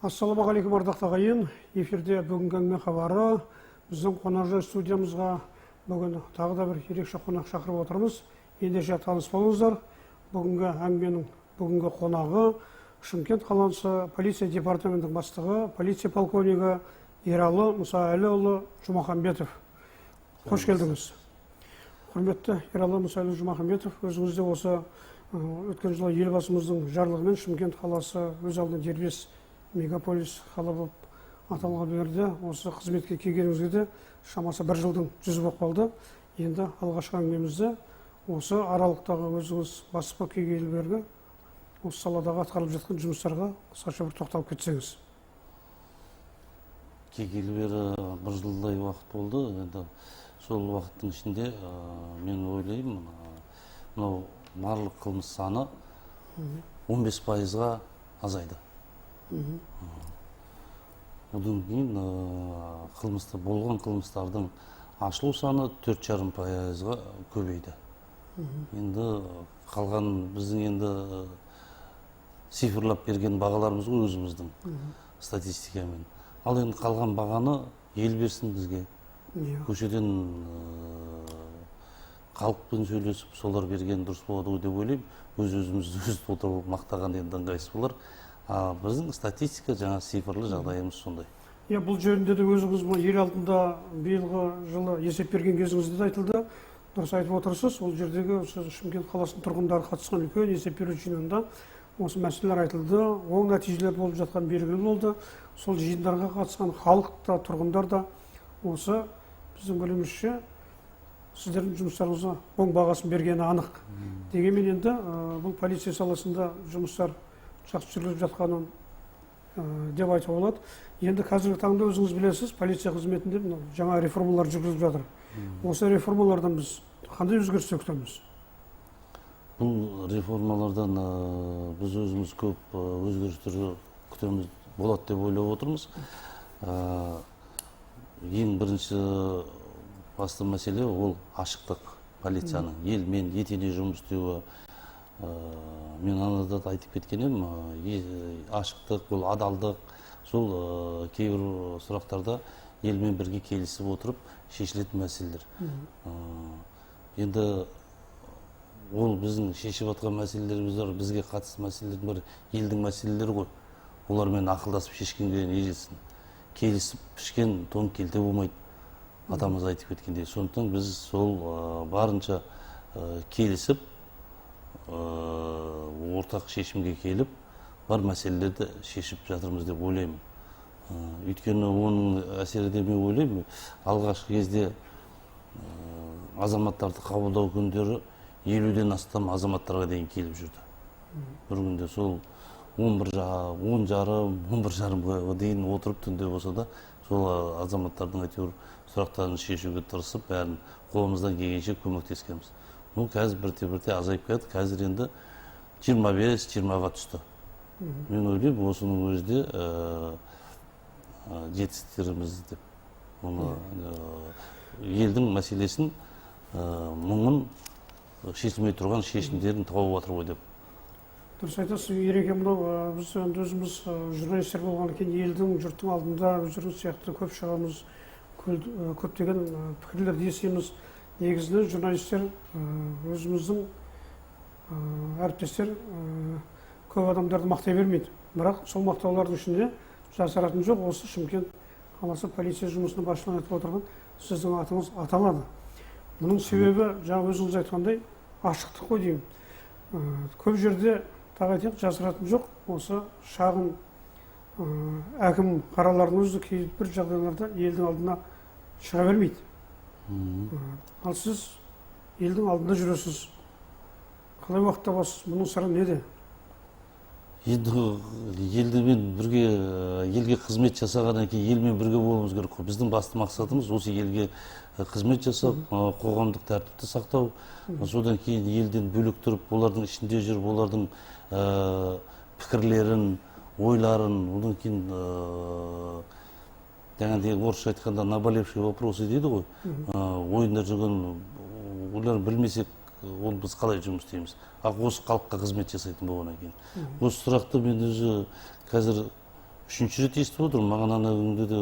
Ассалаумағалейкум, ардақты ағайын! Эфирде «Бүгінгі әңгіме» хабары. Біздің қонақжай студиямызға бүгін тағы да бір ерекше қонақ шақырып отырмыз. Ендеше, таныс болыңыздар. Бүгінгі әңгіменің бүгінгі қонағы – Шымкент қаласы полиция департаментінің бастығы, полиция полковнигі Ералы Мұсаәліұлы Жұмаханбетов. Қош келдіңіз, құрметті Ералы Мұсаәлі Жұмаханбетов! Өзіңіз де осы өткен жылы Елбасымыздың жарлығымен Шымкент қаласы өз алдына дербес мегаполис қала болып аталға берді. Осы қызметке келгеніңізге де шамасы бір жылдың жүзі болып қалды. Енді алғашқы әңгімемізді осы аралықтағы, өзіңіз бастық болып келгелі бергі осы саладағы атқарылып жатқан жұмыстарға қысқаша бір тоқталып кетсеңіз. Келгелі бері бір жылдай уақыт болды. Енді сол уақыттың ішінде мен ойлаймын, мынау барлық қылмыс саны 15 пайызға азайды. Одан кейін қылмысты болған қылмыстардың ашылу саны 4,5 пайызға көбейді. Енді қалған біздің енді цифрлап берген бағаларымыз ғой, өзіміздің статистикамен. Ал енді қалған бағаны ел берсін бізге. Көшеден халықпен сөйлесіп, солар берген дұрыс болады ғой деп ойлаймын. Өз өзімізді өз отырып мақтаған енді ыңғайсыз болар. А біздің статистика, жаңа цифрлы жағдайымыз сондай. Иә, бұл жөнінде де өзіңіз мына ел алдында биылғы жылы есеп берген кезіңізде де айтылды. Дұрыс айтып отырсыз, ол жердегі осы Шымкент қаласының тұрғындары қатысқан үлкен есеп беру жиынында осы мәселелер айтылды. Оң нәтижелер болып жатқан белгілі болды. Сол жиындарға қатысқан халық та, тұрғындар да осы біздің білуімізше, сіздердің жұмыстарыңызға оң бағасын бергені анық. Дегенмен енді бұл полиция саласында жұмыстар жақсы жүргізіліп жатқанын деп айтуға болады. Енді қазіргі таңда, өзіңіз білесіз, полиция қызметінде мынау жаңа реформалар жүргізіліп жатыр. Осы реформалардан біз қандай өзгерістер күтеміз? Бұл реформалардан біз өзіміз көп өзгерістер күтеміз, болады деп ойлап отырмыз. Ең бірінші басты мәселе ол ашықтық, полицияның елмен етене жұмыс істеуі. Мен анада да айтып кеткен едім, ашықтық, ол адалдық, сол кейбір сұрақтарда елмен бірге келісіп отырып шешілетін мәселелер. Енді ол біздің шешіп жатқан мәселелеріміз бар, бізге қатысты мәселелердің бәрі елдің мәселелері ғой. Олармен ақылдасып шешкенге не жетсін? Келісіп пішкен тон келте болмайды, атамыз айтып кеткендей. Сондықтан біз сол барынша келісіп, ортақ шешімге келіп, бар мәселелерді шешіп жатырмыз деп ойлаймын. Өйткені оның әсері де, мен ойлаймын, алғашқы кезде азаматтарды қабылдау күндері 50-ден астам азаматтарға дейін келіп жүрді бір күнде. Сол 11, 10:30, 11:30-ға дейін отырып, түнде болса да, сол азаматтардың әйтеуір сұрақтарын шешуге тырысып, бәрін қолымыздан келгенше көмектескенбіз. Ну, қазір бірте бірте азайып келеді. Қазір енді 25, 20-ға түсті. Мен ойлаймын, осының өзі де жетістіктеріміз деп. Оны елдің мәселесін, мұңын, шешілмей тұрған шешімдерін тауып жатыр ғой деп. Дұрыс айтасыз, Ереке. Мынау біз енді өзіміз журналистер болғаннан кейін елдің, жұрттың алдында өздеріңіз сияқты көп шығамыз, көптеген пікірлерді естиміз. Негізінен журналистер, өзіміздің әріптестер көп адамдарды мақтай бермейді. Бірақ сол мақтаулардың ішінде, жасыратын жоқ, осы Шымкент қаласы полиция жұмысына басшылық етіп отырған сіздің атыңыз аталады. Мұның себебі, жаңа өзіңіз айтқандай, ашықтық қой деймін. Көп жерде, тағы айтайық, жасыратын жоқ, осы шағын әкім қаралардың өзі кейбір жағдайларда елдің алдына шыға бермейді. Ал сіз елдің алдында жүресіз. Қалай уақыт табасыз? Мұның сыры неде? Енді елмен бірге, елге қызмет жасағаннан кейін елмен бірге болуымыз керек қой. Біздің басты мақсатымыз осы елге қызмет жасап, қоғамдық тәртіпті сақтау. Содан кейін елден бөлек тұрып, олардың ішінде жүріп, олардың пікірлерін, ойларын, одан кейін жаңағыдай орысша айтқанда «наболевшие вопросы» дейді ғой, ойында жүрген ойларын білмесек, ол біз қалай жұмыс істейміз? Ал осы халыққа қызмет жасайтын болғаннан кейін осы сұрақты мен өзі қазір Үшінші рет естіп отырмын. Маған ана күнде де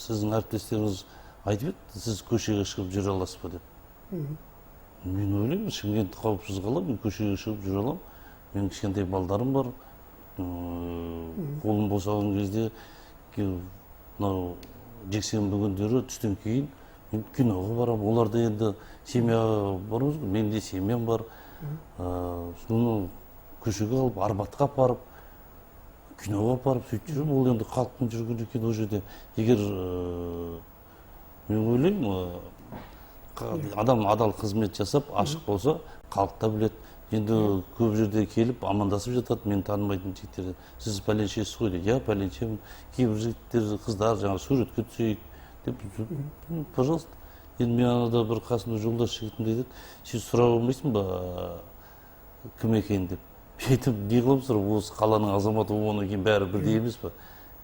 сіздің әріптестеріңіз айтып еді, сіз көшеге шығып жүре аласыз ба деп. Мен ойлаймын, Шымкент қауіпсіз қала, мен көшеге шығып жүре аламын. Менің кішкентай балдарым бар. Қолым босаған кезде, мынау жексенбі күндері түстен кейін мен киноға барамын. Оларда енді семья бармыз ғой, менің де семьям бар. Соны көшеге алып, Арбатқа апарып, киноға апарып, сөйтіп жүремін. Ол енді халықпен жүргеннен кейін ол жерде егер мен ойлаймын, адам адал қызмет жасап, ашық болса, халық та біледі. Енді көп жерде келіп амандасып жатады мені танымайтын жігіттер. Сіз пәленшесіз ғой дейді. Иә, пәленшемін. Кейбір жігіттер, қыздар жаңағы суретке түсейік деп, ну, пожалуйста. Енді мен анада бір қасымда жолдас жігітім де айтады, сен сұрап алмайсың ба кім екенін деп. Мен айтамын, не қыламын сұрап, осы қаланың азаматы болғаннан кейін бәрі бірдей емес па?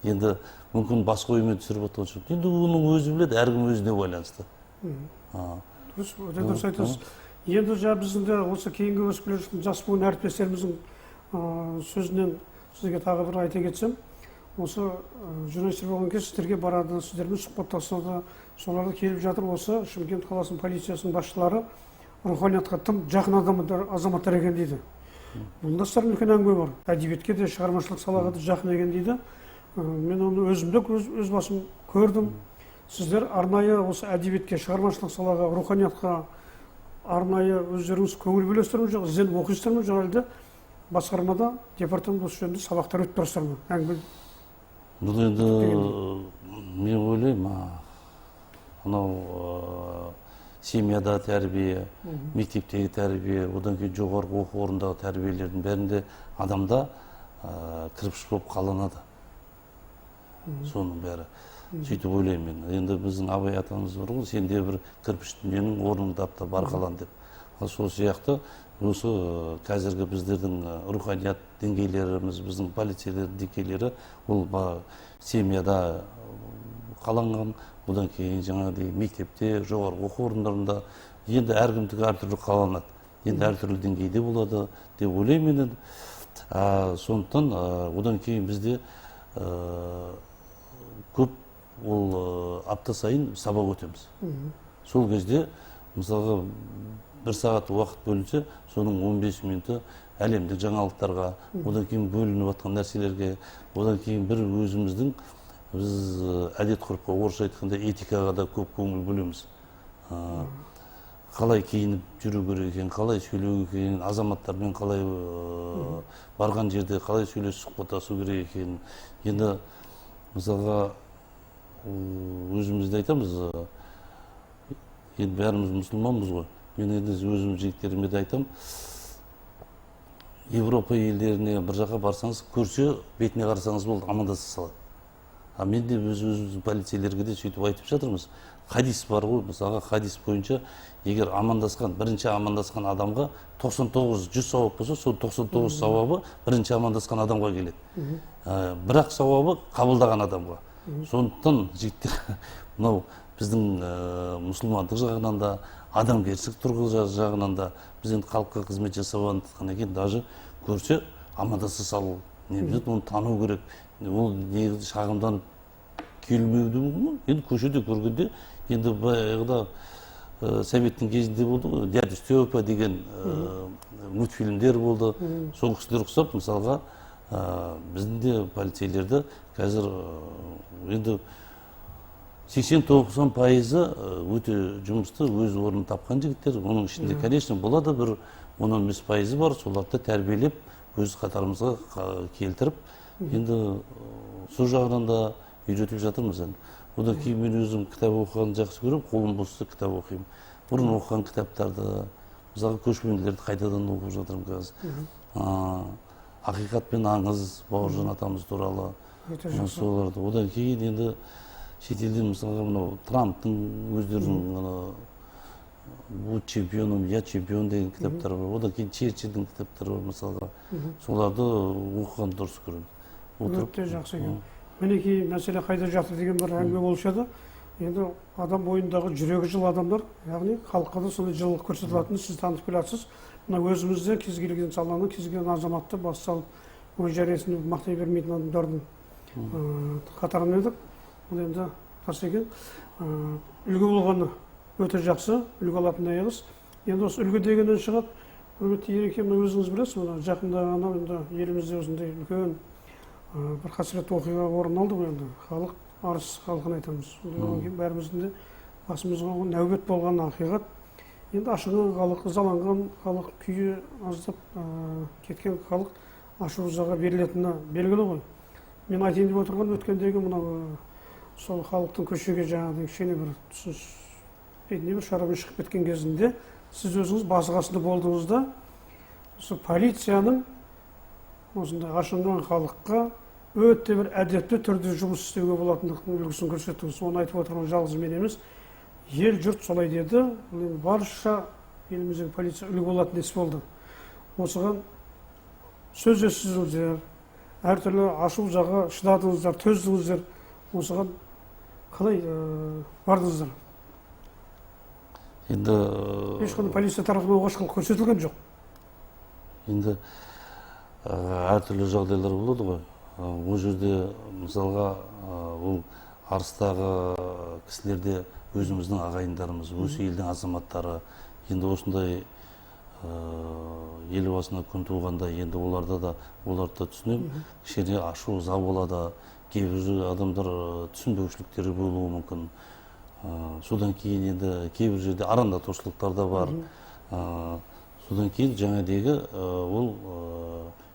Енді мүмкін басқа оймен түсіріп жатқан шығар. Енді оның өзі біледі, әркім өзіне байланысты. Дұрыс, өте дұрыс айтасыз. Енді жаңа біздің де осы кейінгі өсіп келе жатқан жас буын әріптестеріміздің сөзінен сізге тағы бір айта кетсем, осы журналистер болған кезде сіздерге барады, сіздермен сұхбаттасады, соларды келіп жатыр. Осы Шымкент қаласының полициясының басшылары руханиятқа тым жақын азаматтар екен дейді. Бұнда сыры үлкен әңгіме бар. Әдебиетке де, шығармашылық салаға да жақын екен дейді. Мен оны өзім де өз басым көрдім. Сіздер арнайы осы әдебиетке, шығармашылық салаға, руханиятқа арнайы өздеріңіз көңіл бөлесіздер ме, жоқ ізденіп оқисыздар ма, жоқ әлде басқармада, департамент осы жөнінде сабақтар өтіп тұрасыздар ма? Әңгіме Бұл енді мен ойлаймын, анау семьяда тәрбие, мектептегі тәрбие, одан кейін жоғарғы оқу орнындағы тәрбиелердің бәрінде адамда кірпіш болып қаланады соның бәрі. Сөйтіп ойлаймын мен. Енді біздің Абай атамыз бар ғой, сен де бір кірпіш дүниенің орнын тап та бар қалан деп. Ал сол сияқты осы қазіргі біздердің руханият деңгейлеріміз, біздің полицейлердің деңгейлері ол семьяда қаланған, одан кейін жаңағыдай мектепте, жоғарғы оқу орындарында енді әркімдікі әртүрлі қаланады. Енді әртүрлі деңгейде болады деп ойлаймын мен енді. Сондықтан одан кейін бізде көп ол апта сайын сабақ өтеміз. Сол кезде мысалға бір сағат уақыт бөлінсе, соның 15 минуты әлемдік жаңалықтарға, одан кейін бөлініп жатқан нәрселерге, одан кейін бір өзіміздің біз әдет ғұрыпқа, орысша айтқанда этикаға да көп көңіл бөлеміз. Қалай киініп жүру керек екен, қалай сөйлеу екен, азаматтармен қалай барған жерде қалай сөйлесіп сұхбаттасу керек екен. Енді мысалға өзіміз де айтамыз, енді бәріміз мұсылманбыз ғой. Мен енді өзім жігіттеріме де айтамын, Европа елдеріне бір жаққа барсаңыз, көрсе бетіне қарасаңыз болды, амандаса салады. А мен де өз өзіміздің полицейлерге де сөйтіп айтып жатырмыз. Хадис бар ғой, мысалға хадис бойынша егер амандасқан, бірінші амандасқан адамға 99-100 сауап болса, сол 99 сауабы бірінші амандасқан адамға келеді. Бірақ сауабы қабылдаған адамға. Сондықтан жігіттер, мынау біздің мұсылмандық жағынан да, адамгершілік тұрғы жағынан да, біз енді халыққа қызмет жасап жатқаннан кейін даже көрсе амандаса салу, не біледі, оны тану керек. Ол негізі шағымданып келмеуі де мүмкін ғой. Енді көшеде көргенде, енді баяғыда советтің кезінде болды ғой, Дядя Степа деген мультфильмдер болды. Сол кісілер ұқсап, мысалға, біздің де полицейлерді қазір енді 80-90% өте жұмысты, өз орнын тапқан жігіттер. Оның ішінде, конечно, болады бір 10-15% бар, соларды тәрбиелеп, өз қатарымызға келтіріп, енді сол жағынан да үйретіп жатырмыз енді. Одан кейін мен өзім кітап оқығанды жақсы көремін, қолым босса кітап оқимын. Бұрын оқыған кітаптарды, мысалға Көшпенділерді қайтадан оқып жатырмын қазір. Ақиқат пен аңыз, Бауыржан атамыз туралы. Өте жақсы. Соларды. Одан кейін енді шетелден мысалға мынау Трамптың өздерінің ана «Будь чемпионом», «Я чемпион» деген кітаптар бар. Одан кейін Черчилльдің кітаптары бар мысалға. Соларды оқығанды дұрыс көремін. Отырып Өте жақсы екен. Мінекей мәселе қайда жатыр деген бір әңгіме болушы еді. Енді адам бойындағы жүрегі жылы адамдар, яғни халыққа да сондай жылылық көрсете алатынын сіз танытып келе жатсыз. Мына өзімізде кез келген саланы, кез келген азаматты бас салып, өз жариясын мақтай бермейтін адамдардың Қатарынан едік. Бұл енді рас екен. Үлгі болғаны өте жақсы, үлгі алатындай қыз. Енді осы үлгі дегеннен шығады. Құрметті Ереке, мына өзіңіз білесіз, мына жақында ғана енді елімізде осындай үлкен бір қасіретті оқиға орын алды ғой енді. Халық, Арыс халқын айтамыз. Одан кейін бәріміздің де басымызға нәубет болған ақиқат. Енді ашынған халық, ызаланған халық, күйі аздап кеткен халық ашу ызаға берілетіні белгілі ғой. Мен айтайын деп отырған өткендегі мынау сол халықтың көшеге жаңағыдай кішкене бір түсініспейтін бір шарамен шығып кеткен кезінде сіз өзіңіз басы қасында болдыңыз да, осы полицияның осындай ашынған халыққа өте бір әдепті түрде жұмыс істеуге болатындықтың үлгісін көрсеттіңіз. Оны айтып отырған жалғыз мен емес, ел жұрт солай деді. Бұл енді барша еліміздегі полиция үлгі болатын іс болды. Осыған сөз естідіңіздер, әртүрлі ашу ызаға шыдадыңыздар, төздіңіздер. Осыған қалай бардыңыздар? Енді ешқандай полиция тарапынан оғашқылық көрсетілген жоқ. Енді әртүрлі жағдайлар болады ғой. Ол жерде мысалға ол Арыстағы кісілер де өзіміздің ағайындарымыз, осы елдің азаматтары. Енді осындай ел басына күн туғанда енді оларда да, оларды да түсінемін, кішкене ашу ыза болады, кейбір адамдар түсінбеушіліктері болуы мүмкін. Содан кейін енді кейбір жерде арандатушылықтар да бар. Содан кейін жаңадегі ол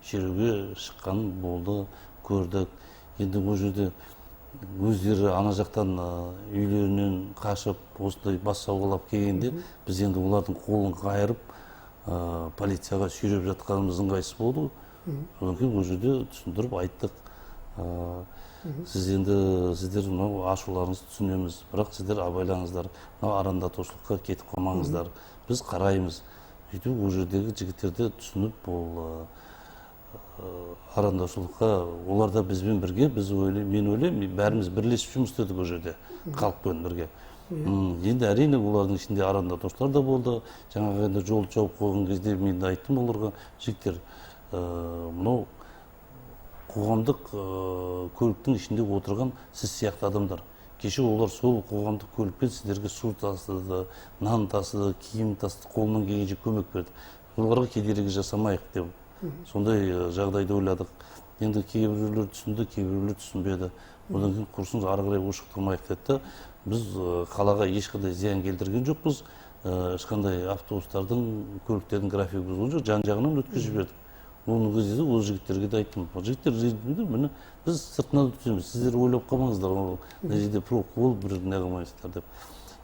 шеруге шыққан болды, көрдік. Енді ол жерде өздері ана жақтан үйлерінен қашып осындай бас сауғалап келгенде біз енді олардың қолын қайырып полицияға сүйреп жатқанымыз ыңғайсыз болды ғой. Содан кейін ол жерде түсіндіріп айттық. Сіз енді сіздер мынау ашуларыңызды түсінеміз, бірақ сіздер абайлаңыздар, мынау арандатушылыққа кетіп қалмаңыздар, біз қараймыз. Сөйтіп ол жердегі жігіттерді түсініп, ол арандатушылыққа олар да бізбен бірге, біз ойлаймын, мен ойлаймын, бәріміз бірлесіп жұмыс істедік ол жерде, халықпен бірге. Енді әрине олардың ішінде арандатушылар да болды. Жаңағы енді жол жауып қойған кезде мен де айттым оларға, жігіттер, мынау қоғамдық көліктің ішінде отырған сіз сияқты адамдар. Кеше олар сол қоғамдық көлікпен сіздерге су тасыды, нан тасыды, киім тасыды, қолынан келгенше көмек берді. Оларға кедергі жасамайық деп сондай жағдайды ойладық. Енді кейбіреулер түсінді, кейбіреулер түсінбеді. Одан кейін құрсын ары қарай ушықтырмайық деді де, біз қалаға ешқандай зиян келтірген жоқпыз. Ешқандай автобустардың, көліктердің графигі бұзылған жоқ, жан-жағынан өткізіп жібердік. Оның кезде ол жігіттерге де айттым. Ол жігіттер ренжімеңдер, міне біз сыртынан өткіземіз, сіздер ойлап қалмаңыздар, ол мына жерде пробка болып бір не қылмайсыздар деп.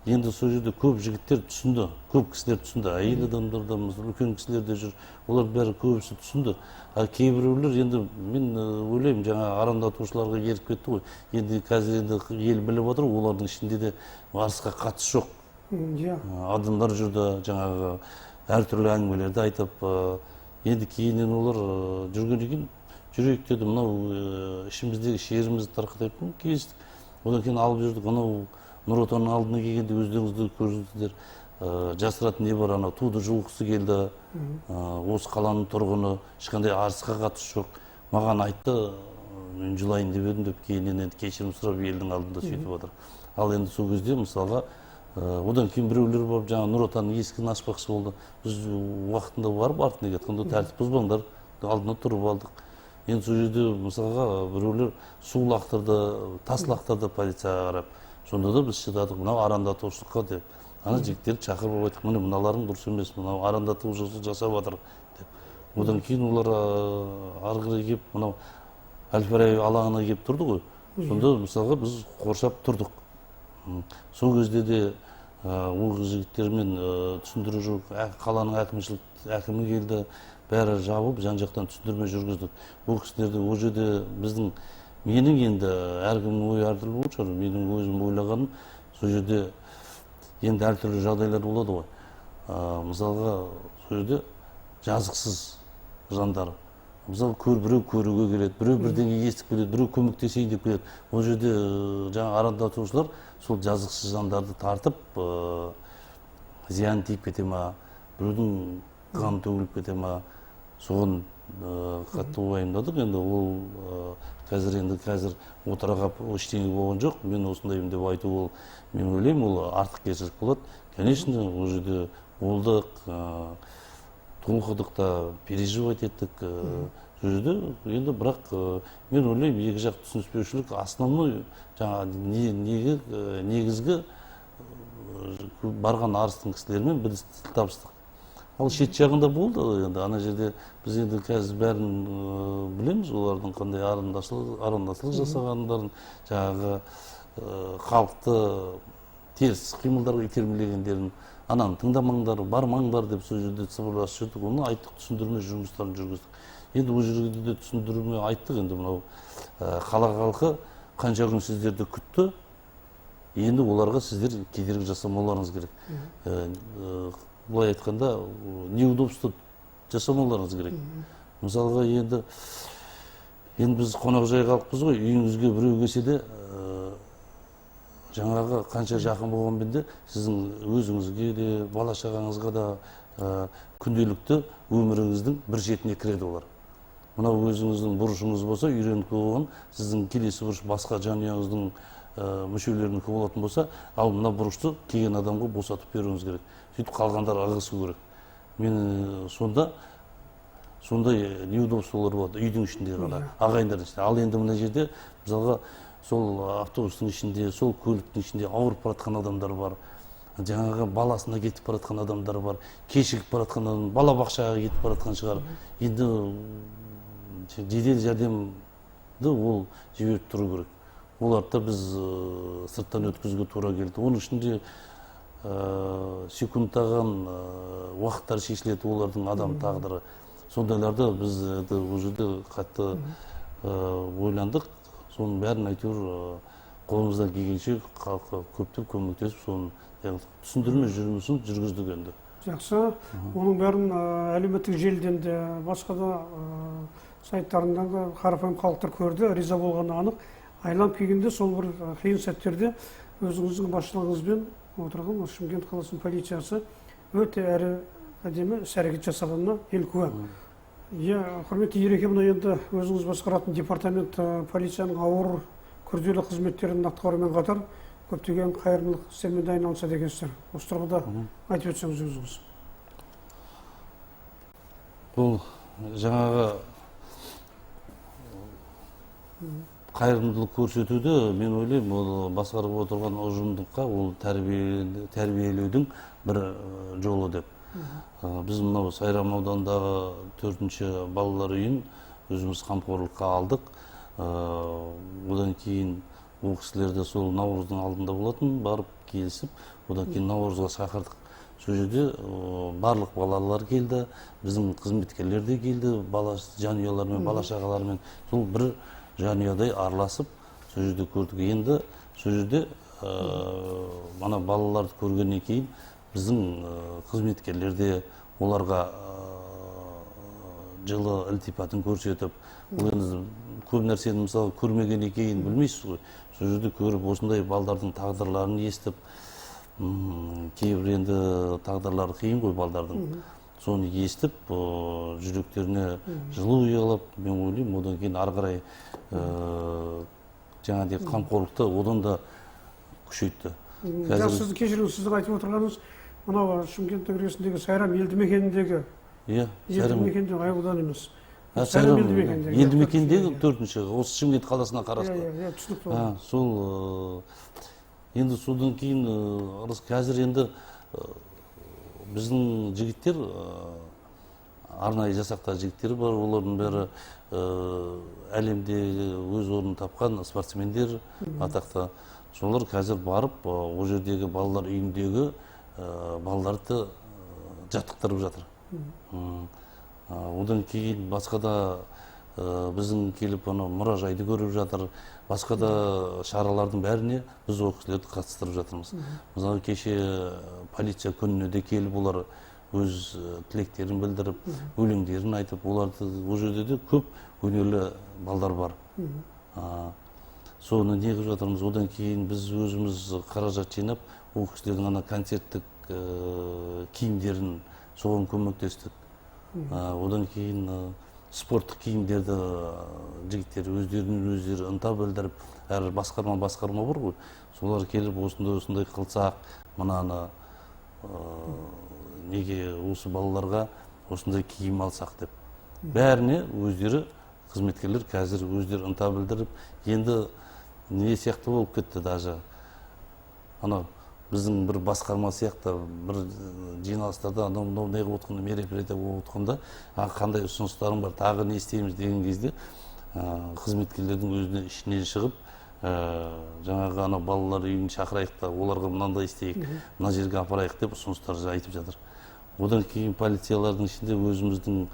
Енді сол жерде көп жігіттер түсінді, көп кісілер түсінді, әйел адамдар да, мысалы, үлкен кісілер де жүр, олар бәрі көбісі түсінді. А кейбіреулер енді мен ойлаймын, жаңа арандатушыларға еріп кетті ғой. Енді қазір енді ел біліп отыр, олардың ішінде де Арысқа қатысы жоқ. Адамдар жүрді, жаңағы әртүрлі әңгімелерді айтып, енді кейіннен олар жүргеннен кейін жүрейік деді, мынау ішіміздегі шерімізді тарқатайық, келістік. Одан кейін алып жүрдік, анау Нұр Отанның алдына келгенде өздеріңіз де көрдіңіздер, жасыратын не бар, анау туды жұлғысы келді, осы қаланың тұрғыны, ешқандай Арысқа қатысы жоқ. Маған айтты, мен жылайын деп едім деп кейіннен енді кешірім сұрап елдің алдында сөйтіп отыр. Ал енді сол кезде мысалға, одан кейін біреулер барып жаңа Нұр Отанның есігін ашпақшы болды. Біз уақытында барып артына кеткенде тәртіп бұзбаңдар, алдына тұрып алдық. Енді сол жерде мысалға біреулер су лақтырды, тас лақтырды полицияға қарап. Сонда да біз шыдадық, мынау арандатушылыққа деп. Ана жігіттерді шақырып алып айттық, міне мыналарың дұрыс емес, мынау арандатушылық жасап жатыр деп. Одан кейін олар ары қарай келіп, мынау Әл-Фараби алаңына келіп тұрды ғой. Сонда мысалға біз қоршап тұрдық. Сол кезде де ол жігіттермен түсіндіру жоқ, қаланың әкімшілік әкімі келді, бәрі жабып, жан-жақтан түсіндірме жүргіздік. Ол кісілерді ол жерде біздің, менің енді әркімнің ойы әртүрлі болатын шығар, менің өзім ойлағаным, сол жерде енді әртүрлі жағдайлар болады ғой. Мысалға сол жерде жазықсыз жандар, мысалы біреу көруге келеді, біреу бірдеңе естіп келеді, біреу көмектесейін деп келеді. Ол жерде жаңа арандатушылар сол жазықсыз жандарды тартып, зиян тиіп кете ма, біреудің қаны төгіліп кете ма, соған Қатты уайымдадық. Енді ол қазір енді қазір отыра қалып ештеңе болған жоқ, мен осындаймын деп айту, ол мен ойлаймын, ол артықкершілік болады. Конечно, ол жерде болдық, толқыдық та, переживать еттік сол жерде. Енді бірақ мен ойлаймын, екі жақ түсініспеушілік основной жаңағы негізгі барған арыстың кісілерімен біз тіл табыстық. Ал шет жағында болды енді, ана жерде біз енді қазір бәрін білеміз, олардың қандай арандашылық жасағандарын, жаңағы халықты теріс қимылдарға итермелегендерін, ананы тыңдамаңдар, бармаңдар деп сол жерде сыбырласып жүрдік, оны айттық, түсіндірме жұмыстарын жүргіздік. Енді ол жерде де түсіндірме айттық. Енді мынау қала халқы қанша күн сіздерді күтті, енді оларға сіздер кедергі жасамауларыңыз керек. Былай айтқанда, неудобство жасамауларыңыз керек. Мысалға, енді біз қонақжай халықпыз ғой, үйіңізге біреу келсе де, жаңағы қанша жақын болғанмен де, сіздің өзіңізге де, бала шағаңызға да күнделікті өміріңіздің бір шетіне кіреді олар. Мынау өзіңіздің бұрышыңыз болса, үйреніп болған, сіздің келесі бұрыш басқа жанұяңыздың мүшелерінікі болатын болса, ал мына бұрышты келген адамға босатып беруіңіз керек. Сөйтіп қалғандар ығысу керек. Мен сонда сондай неудобстволар болады үйдің ішінде ғана, ағайындардың ішінде. Ал енді мына жерде, мысалға, сол автобустың ішінде, сол көліктің ішінде ауырып бара жатқан адамдар бар, жаңағы баласына кетіп бара жатқан адамдар бар, кешігіп бара жатқан адам, балабақшаға кетіп бара жатқан шығар. Енді жедел жәрдемді ол жіберіп тұру керек. Оларды да біз сырттан өткізуге тура келді. Оның ішінде секундтаған уақыттар шешіледі олардың адам тағдыры. Сондайларды біз ол жерде қатты ойландық. Соның бәрін әйтеуір қолымыздан келгенше халыққа көптеп көмектесіп, соны түсіндірме жұмысын жүргіздік енді. Жақсы. Оның бәрін әлеуметтік желіден де, басқа да сайттарынан да қарапайым халықтар көрді, риза болғаны анық. Айланып келгенде, сол бір қиын сәттерде өзіңіздің басшылығыңызбен отырған осы Шымкент қаласының полициясы өте әрі әдемі іс әрекет жасағанына ел куә. Иә, құрметті Ереке, мына енді өзіңіз басқаратын департамент полицияның ауыр, күрделі қызметтерін атқарумен қатар көптеген қайырымдылық істермен де айналысады екенсіздер. Осы тұрғыда айтып өтсеңіз өзіңіз. Бұл жаңағы қайырымдылық көрсетуді, мен ойлаймын, ол басқарып отырған ұжымдыққа ол тәрбиелеудің бір жолы деп. Біз мынау Сайрам ауданындағы 4-ші балалар үйін өзіміз қамқорлыққа алдық. Одан кейін ол кісілерді сол наурыздың алдында болатын, барып келісіп, одан кейін наурызға шақырдық. Сол жерде барлық балалар келді, біздің қызметкерлер де келді, бала жанұялармен, бала шағалармен, сол бір жанұядай араласып, сол жерде көрдік. Енді сол жерде мана балаларды көргеннен кейін біздің қызметкерлер де оларға жылы ілтипатын көрсетіп, ол енді көп нәрсені, мысалы, көрмегеннен кейін білмейсіз ғой. Сол жерде көріп, осындай балдардың тағдырларын естіп, кейбір енді тағдырлары қиын ғой балдардың. Соны естіп, жүректеріне жылу ұялап, мен ойлаймын, одан кейін ары қарай жаңағыдай қамқорлықты одан да күшейтті. Қазір сізді, кешіріңіз, сіздің айтып отырғаныңыз мынау Шымкенттің іргесіндегі Сайрам елді мекеніндегі Иә, елді мекенде, аудан емес. Сайрам елді мекеніндегі. Елді мекендегі 4-ші, осы Шымкент қаласына қарасты. Иә, түсінікті. Сол енді содан кейін қазір енді біздің жігіттер, арнайы жасақта жігіттер бар, олардың бәрі әлемде өз орнын тапқан спортсмендер атақты. Солар қазір барып, ол жердегі балалар үйіндегі балаларды жаттықтырып жатыр. Одан кейін басқа да біздің келіп анау мұражайды көріп жатыр, басқа да шаралардың бәріне біз ол кісілерді қатыстырып жатырмыз. Мысалы, кеше полиция күніне де келіп, олар өз тілектерін білдіріп, өлеңдерін айтып, оларды ол жерде де көп өнерлі балдар бар. Соны не қылып жатырмыз. Одан кейін біз өзіміз қаражат жинап, ол кісілердің ана концерттік киімдерін, соған көмектестік. Одан кейін Спорттық киімдерді жігіттер өздерінен өздері ынта білдіріп, әр басқарма басқарма бар ғой, солар келіп осындай осындай қылсақ, мынаны неге осы балаларға осындай киім алсақ деп, бәріне өздері қызметкерлер қазір өздері ынта білдіріп, енді не сияқты болып кетті, даже анау біздің бір басқарма сияқты бір жиналыстарда анау мынау не қылып отқанда, мероприятие болып отқанда, қандай ұсыныстарың бар, тағы не істейміз деген кезде, қызметкерлердің өзіне ішінен шығып, жаңағы анау балалар үйін шақырайық та, оларға мынандай істейік, мына жерге апарайық деп ұсыныстар айтып жатыр. Одан кейін полициялардың ішінде өзіміздің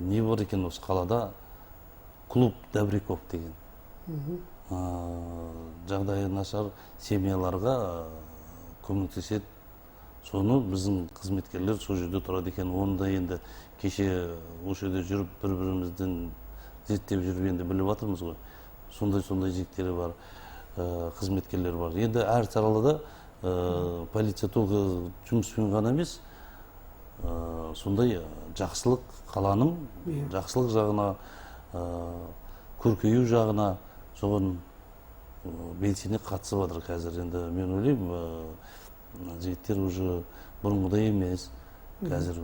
не бар екен, осы қалада клуб добряков деген, жағдайы нашар семьяларға көмектеседі. Соны біздің қызметкерлер сол жерде тұрады екен. Оны да енді кеше осы жерде жүріп, бір бірімізден зерттеп жүріп енді біліп жатырмыз ғой, сондай сондай жігіттері бар, қызметкерлер бар. Енді әр салада полиция только жұмыспен ғана емес, сондай жақсылық, қаланың жақсылық жағына, көркею жағына соған белсене қатысып жатыр қазір. Енді мен ойлаймын, жігіттер уже бұрынғыдай емес, қазір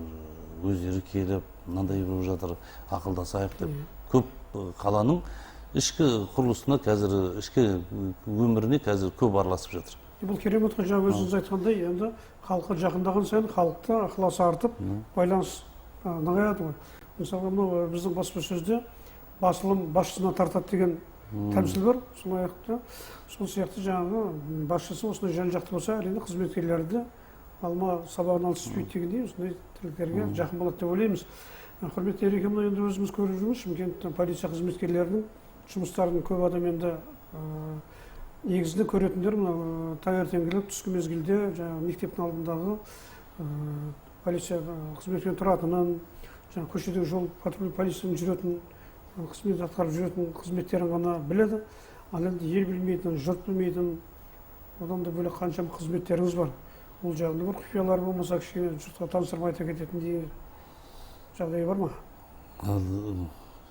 өздері келіп мынандай болып жатыр, ақылдасайық деп көп қаланың ішкі құрылысына қазір, ішкі өміріне қазір көп араласып жатыр. Бұл керемет қой, жаңа өзіңіз айтқандай, енді халыққа жақындаған сайын халықта ықыласы артып, байланыс нығаяды ғой. Мысалға, мынау біздің баспасөзде басылым басшысына тартады деген тәмсіл бар. Сол аяқты сол сияқты жаңағы басшысы осындай жан жақты болса, әрине, қызметкерлері де алма сабағынан түспейді дегендей, осындай тірліктерге жақын болады деп ойлаймыз. Құрметті Ереке, мына енді өзіміз көріп жүрміз, Шымкент полиция қызметкерлерінің жұмыстарын көп адам енді негізінде көретіндер мына таңертеңгілік, түскі мезгілде жаңағы мектептің алдындағы полиция қызметкерінің тұратынын, жаңағы көшедегі жол патруль полицияның жүретін, қызмет атқарып жүретін қызметтерін ғана біледі. Ал енді ел білмейтін, жұрт білмейтін одан да бөлек қаншама қызметтеріңіз бар. Ол жағында бір құпиялар болмаса, кішкене жұртқа таныстырмай айта кететіндей жағдай бар ма?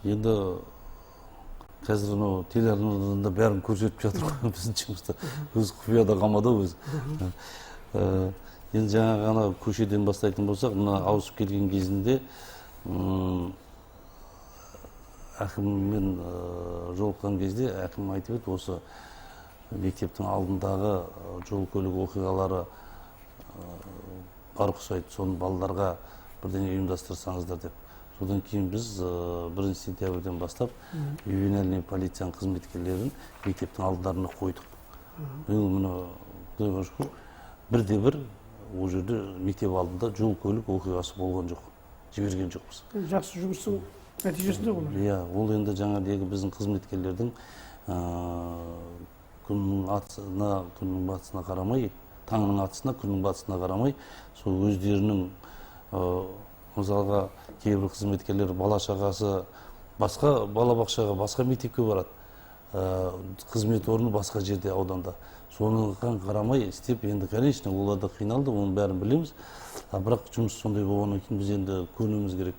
Енді қазір анау телеарнадан да бәрін көрсетіп жатыр ғой біздің жұмысты, өзі құпияда қалмады ғой өзі. Енді жаңағы ана көшеден бастайтын болсақ, мына ауысып келген кезінде әкіммен жолыққан кезде әкім айтып еді, осы мектептің алдындағы жол көлік оқиғалары бар ұқсайды, соны балаларға бірдеңе ұйымдастырсаңыздар деп. Содан кейін біз 1 сентябрьден бастап ювенальный полицияның қызметкерлерін мектептің алдарына қойдық. Биыл міне, құдайға шүкір, бірде бір ол жерде мектеп алдында жол көлік оқиғасы болған жоқ, жіберген жоқпыз. Жақсы жұмыстың нәтижесінде ғой. Иә, ол енді жаңағыдегі біздің қызметкерлердің күннің атысына, күннің батысына қарамай, таңның атысына, күннің батысына қарамай, сол өздерінің, мысалға, кейбір қызметкерлер бала шағасы басқа балабақшаға, басқа мектепке барады, қызмет орны басқа жерде, ауданда, соныған қарамай істеп, енді, конечно, олар да қиналды, оның бәрін білеміз. А бірақ жұмыс сондай болғаннан кейін біз енді көнуіміз керек.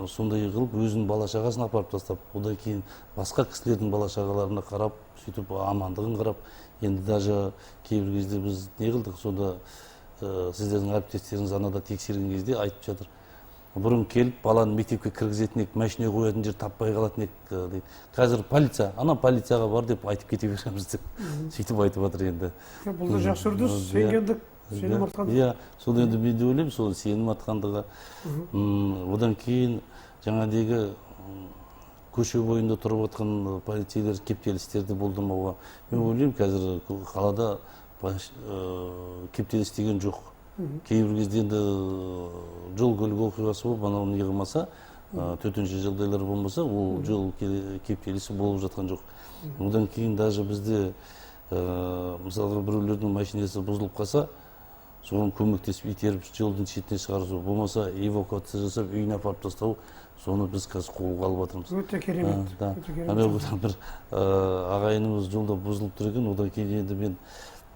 Сондай қылып өзінің бала шағасын апарып тастап, одан кейін басқа кісілердің бала шағаларына қарап, сөйтіп амандығын қарап, енді даже кейбір кезде біз не қылдық сонда, сіздердің әріптестеріңіз анада тексерген кезде айтып жатыр: бұрын келіп баланы мектепке кіргізетін едік, машина қоятын жер таппай қалатын едік дейді, қазір полиция, ана полицияға бар деп айтып кете береміз деп сөйтіп айтып жатыр енді. Бұл да жақсы үрдіс, сенгендік, сенім артқандық. Иә, сол енді мен де ойлаймын, сол сенім артқандығы. Одан кейін жаңағыдегі көше бойында тұрып жатқан полицейлер кептелістерді болдырмауға, мен ойлаймын, қазір қалада кептеліс деген жоқ. Кейбір кезде енді жол көлік оқиғасы болып, анау не қылмаса, төтенше жағдайлар болмаса, ол жол кептелісі болып жатқан жоқ. Одан кейін даже бізде мысалға, біреулердің машинасы бұзылып қалса, соған көмектесіп, итеріп жолдың шетіне шығару, болмаса эвакуация жасап үйіне апарып тастау, соны біз қазір қолға алып жатырмыз. Өте керемет. Да. Өте керемет. Ана бір ағайынымыз жолда бұзылып тұр екен. Одан кейін енді мен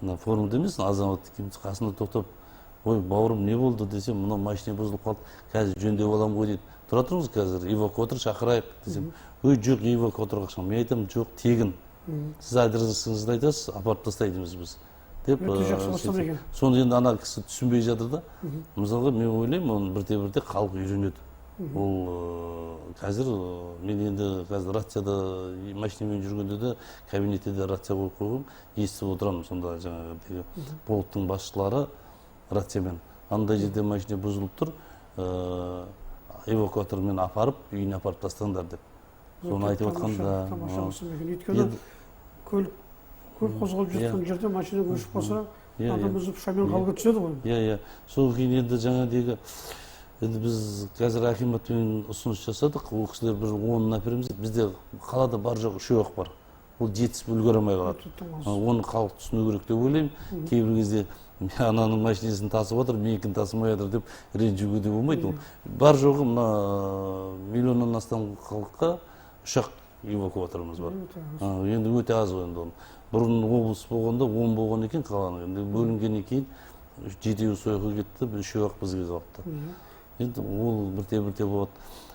мына формада емес, азаматтық киім, қасында тоқтап: «Ой, бауырым, не болды?» – десем, «Мына машина бұзылып қалды, қазір жөндеп аламын ғой», – дейді. Тұра тұрыңыз, қазір эвакуатор шақырайық десем, ой, жоқ, эвакуаторға ақша. Мен айтамын, жоқ, тегін. Сіз адресіңізді айтасыз, апарып тастаймыз біз деп. Өте жақсы бастама екен. Соны енді ана кісі түсінбей жатыр да. Мысалға, мен ойлаймын, оны бірте бірте халық үйренеді. Ол қазір мен енді қазір рацияда, машинамен жүргенде де, кабинетте де рация қойып қойғанмын, естіп отырамын. Сонда жаңағы полктың басшылары рациямен: андай жерде машина бұзылып тұр, эвакуатормен апарып, үйіне апарып тастаңдар деп, соны айтып отқанда. Тамаша бастама екен, өйткені көлік көп қозғалып жатқан жерде машина өшіп қалса, адам үзіп шаммен қалға түседі ғой. Иә, сол кейін енді жаңағыдегі, енді біз қазір акиматпен ұсыныс жасадық, ол кісілер бір 10-ын әпереміз дейді. Бізде қалада бар жоқ үшеу ақ бар, ол жетісіп үлгере алмай қалады. Оны халық түсіну керек деп ойлаймын. Кейбір кезде ананың машинасын тасып жатыр, менікін тасымай жатыр деп ренжуге де болмайды. Ол бар жоғы мына миллионнан астам халыққа үш ақ эвакуаторымыз бар. Енді өте аз ғой енді оны. Бұрын облыс болғанда 10 болған екен қаланың, енді бөлінгеннен кейін жетеуі сол жаққа кетті, үшеуі ақ бізге қалыпты. Енді ол бірте бірте болады.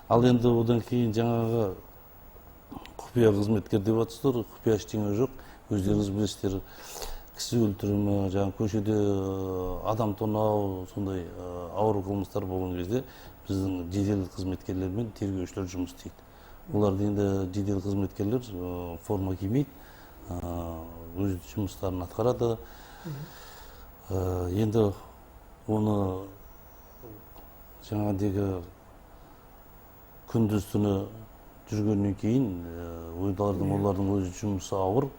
Ал енді одан кейін жаңағы құпия қызметкер деп жатсыздар, құпия ештеңе жоқ, өздеріңіз білесіздер. Кісі өлтірімі, жаңағы көшеде адам тонау, сондай ауыр қылмыстар болған кезде біздің жедел қызметкерлер мен тергеушілер жұмыс істейді. Оларды енді жедел қызметкерлер форма кимейді, өз жұмыстарын атқарады. Енді оны жаңағыдегі күндіз түні жүргеннен кейін олардың өз жұмысы ауыр.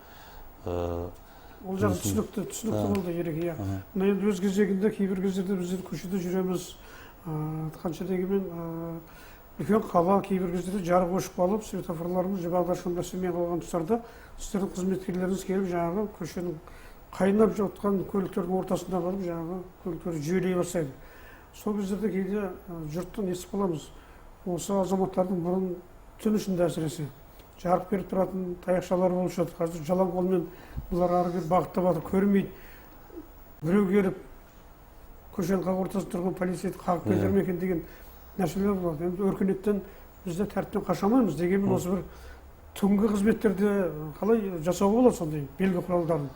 Ол жағы түсінікті болды, Ереке, иә. Мына енді өз кезегінде кейбір кездерде біздер көшеде жүреміз, қанша дегенмен үлкен қала, кейбір кездерде жарық өшіп қалып, светофорларымыз бағдаршамдар істемей қалған тұстарда сіздердің қызметкерлеріңіз келіп, жаңағы көшенің қайнап жатқан көліктердің ортасында барып, жаңағы көліктерді жүйелей бастайды. Сол кездерде кейде жұрттан естіп қаламыз, осы азаматтардың бұрын түн ішінде әсіресе жарық беріп тұратын таяқшалар болушы еді, қазір жалаң қолмен бұлар ары бері бағыттап жатыр, көрмейді. Біреу келіп көшенің қақ ортасында тұрған полицейді қағып кетер ме екен деген нәрселер болады. Енді өркениеттен біз де тәртіптен қаша алмаймыз, дегенмен осы бір түнгі қызметтерде қалай жасауға болады сондай белгі құралдарын?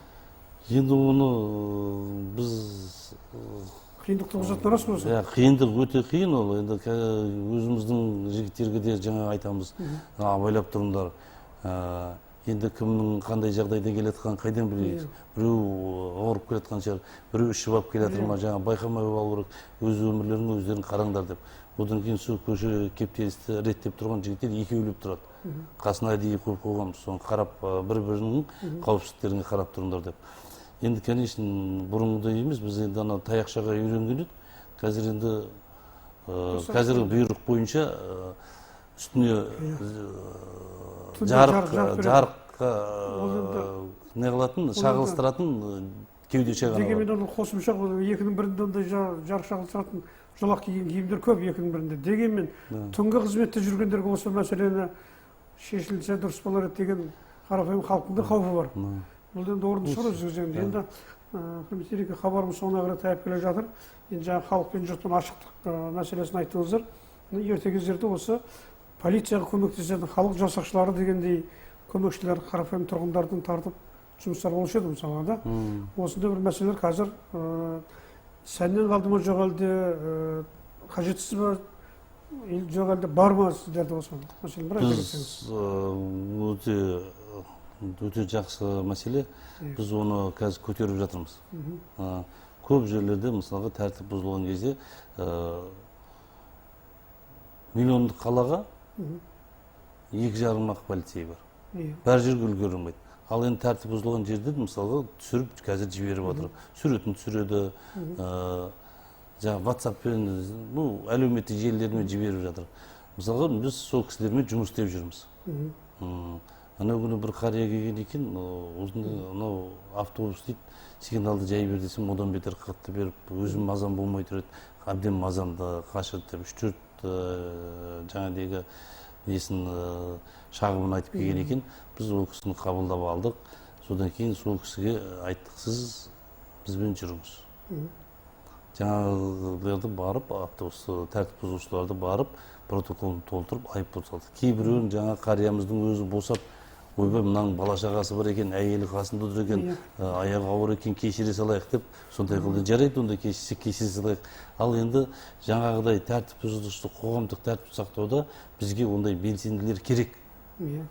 Енді оны біз қиындық туғызатыны рас па? Иә, қиындық өте қиын ол. Енді өзіміздің жігіттерге де жаңа айтамыз, абайлап тұрыңдар. Енді кімнің қандай жағдайда келе жатқанын қайдан білейік? Біреу ауырып келе жатқан шығар, біреу ішіп алып келе жатыр ма, жаңа байқамай алу керек, өз өмірлерін өздерін қараңдар деп. Одан кейін сол көше кептелісті реттеп тұрған жігіттер екеулеп тұрады. Қасына әдейі қойып қойғанбыз, соны қарап, бір-бірінің қауіпсіздіктеріне қарап тұрыңдар деп. Енді, конечно, бұрынғыдай емес, біз енді ана таяқшаға үйренген едік. Қазір енді қазіргі бұйрық бойынша үстіне жарық не қылатын, шағылыстыратын кеудеше ғана. Дегенмен оның қосымша екінің бірінде ондай жарық шағылыстыратын жолақ киген киімдер көп екінің бірінде. Дегенмен түнгі қызметте жүргендерге осы мәселені шешілсе дұрыс болар еді деген қарапайым халықтың да қаупі бар. Бұл енді орынды шығар өз кезегінде. Енді құрметті Ереке, хабарымыз соңына қарай таяп келе жатыр. Енді жаңа халық пен жұрттың ашықтық мәселесін айттыңыздар. Ерте кездерде осы полицияға көмектесетін халық жасақшылары дегендей көмекшілер қарапайым тұрғындардың тартып жұмыстар болушы еді мысалға да. Осындай бір мәселелер қазір сәннен қалды ма, жоқ әлде қажетсіз ба, жоқ әлде бар ма сіздерде осы мәселені бір айта кетсеңіз? Өте жақсы мәселе. Біз оны қазір көтеріп жатырмыз. Көп жерлерде мысалға тәртіп бұзылған кезде миллиондық қалаға 2,5 ақ полицей бар. Бар жерге үлгере алмайды. Ал енді тәртіп бұзылған жерде мысалға түсіріп қазір жіберіп жатыр. Суретін түсіреді, жаңа WhatsApp-пен, әлеуметтік желілермен жіберіп жатыр. Мысалға біз сол кісілермен жұмыс істеп жүрміз. Ана күні бір қария келген екен, анау автобус дейді, сигналды жай бер десем, одан бетер қатты беріп, өзім мазам болмай тұр еді, әбден мазамды қашырды деп, 3-4 жаңадегі несін шағымын айтып келген екен. Біз ол кісіні қабылдап алдық. Содан кейін сол кісіге айттық, сіз бізбен жүріңіз. Жаңағыларды барып, автобус тәртіп бұзушыларды барып, Протоколын толтырып, айыппұл салды. Кейбіреуін жаңа қариямыздың өзі босап, ойбай, мынаның бала шағасы бар екен, әйелі қасында тұр екен, аяғы ауыр екен, кешіре салайық деп сондай қылды. Жарайды, онда кешірсек, кешіре салайық. Ал енді жаңағыдай тәртіп бұзушылық, қоғамдық тәртіп сақтауда бізге ондай белсенділер керек. Иә,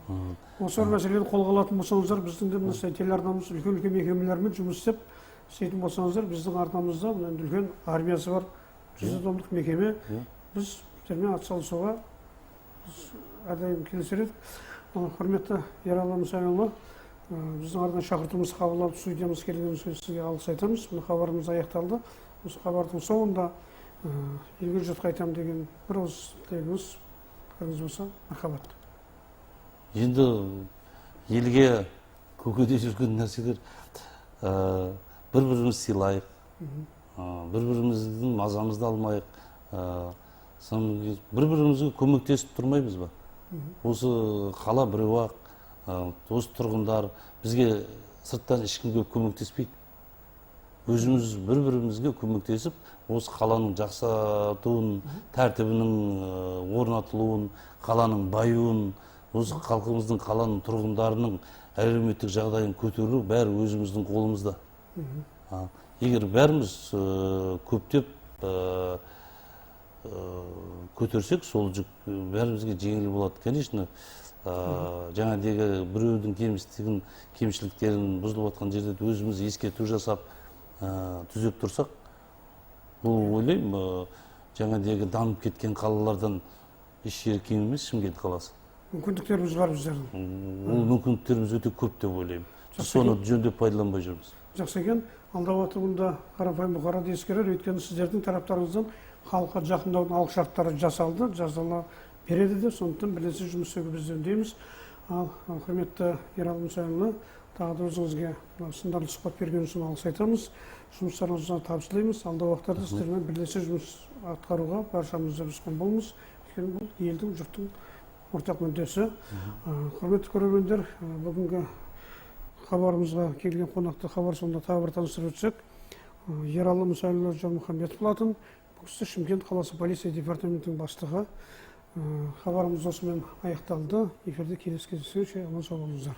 осы бір мәселені қолға алатын болсаңыздар, біздің де мына телеарнамыз үлкен үлкен мекемелермен жұмыс істейтін болсаңыздар, біздің арнамызда мына енді үлкен армиясы бар 100 адамдық мекеме. Біз сіздермен атсалысуға біз әрдайым келісер едік. Ал, құрметті Ералы Мұсайұлы, біздің арна шақыртуымызды қабылдап, студиямызға келгеніңізге сізге алғыс айтамыз. Мына хабарымыз аяқталды. Осы хабардың соңында елге, жұртқа айтамын деген бір ауыз тілегіңіз, пікіріңіз болса, мархабат. Енді елге көкеде жүрген нәрселер: бір бірімізді сыйлайық, бір біріміздің мазамызды алмайық, содан бір бірімізге көмектесіп тұрмаймыз ба? Осы қала біреу ақ, осы тұрғындар, бізге сырттан ешкім келіп көмектеспейді. Өзіміз бір бірімізге көмектесіп, осы қаланың жақсартуын, тәртібінің орнатылуын, қаланың баюын, осы халқымыздың, қаланың тұрғындарының әлеуметтік жағдайын көтеру бәрі өзіміздің қолымызда. Егер бәріміз көптеп көтерсек, сол жүк бәрімізге жеңіл болады. Конечно, жаңағыдегі біреудің кемістігін, кемшіліктерін, бұзылып жатқан жерде өзіміз ескерту жасап, түзеп тұрсақ, бұл ойлаймын, жаңағыдегі дамып кеткен қалалардан еш жері кем емес Шымкент қаласы. Мүмкіндіктеріміз бар біздердің. Ол мүмкіндіктеріміз өте көп деп ойлаймын. Біз соны жөндеп пайдаланбай жүрміз. Жақсы екен. Алдағы уақытта қарапайым бұқара да ескерер, өйткені сіздердің тараптарыңыздан халыққа жақындаудың алғышарттары жасалды, жасала береді де, сондықтан бірлесе жұмыс істеуге біз де үндейміз. Ал, құрметті Ералы Мұсайұлы, тағы да өзіңізге мына сындарлы сұхбат бергеніңіз үшін алғыс айтамыз, жұмыстарыңызға табыс тілейміз. Алдағы уақыттарда сіздермен бірлесе жұмыс атқаруға баршамыз біз құмбылмыз, өйткені бұл елдің, жұрттың ортақ мүддесі. Құрметті көрермендер, бүгінгі хабарымызға келген қонақты хабар соңында тағы бір таныстырып өтсек, Ералы Мұсайұлы Жалмұхамбетов болатын. Бұл кісі Шымкент қаласы полиция департаментінің бастығы. Хабарымыз осымен аяқталды. Эфирде келесі кездескенше аман сау болыңыздар.